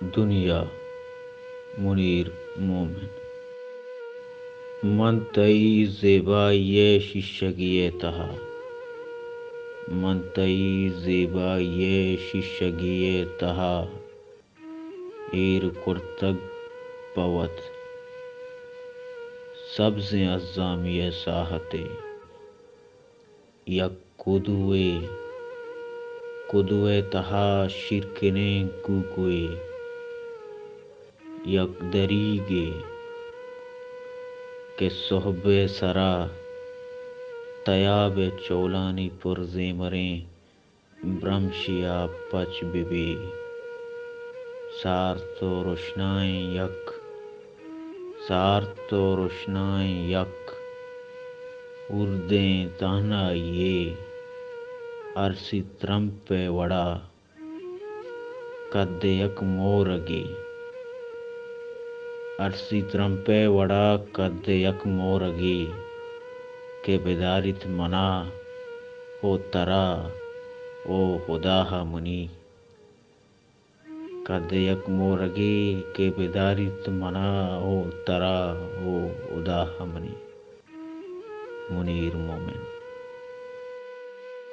دنیا، منیر مومن۔ من تئی زیبائی ءِ شیشگی ءِ تہا، من تئی زیبائی ءِ شیشگی ءِ تہا ایر کرتگ پہ وت سبزیں ازامی ءِ ساہتے۔ یک کدوے، کدوے تہا شیرکنیں کوکوے، یک دریگے کہ سہب ءِ سرا تیاب ءِ چولانی پر زیمریں برمشے ءَ پچ بہ بی۔ سارت ءُ رشنائیں یک، سارت ءُ رشنائیں یک اردیں تہنائی یے، ارسی ترمپ ءِ وڑا کد ءِ یک مورگے، ارسی ترمپ ءِ وڑا کد ءِ یک مورگے کہ بداریت منا او ترا او ہدا ءَ منی۔ کد ءِ یک مورگے کہ بداریت منا او ترا او ہدا ءَ منی۔ منیر مومن۔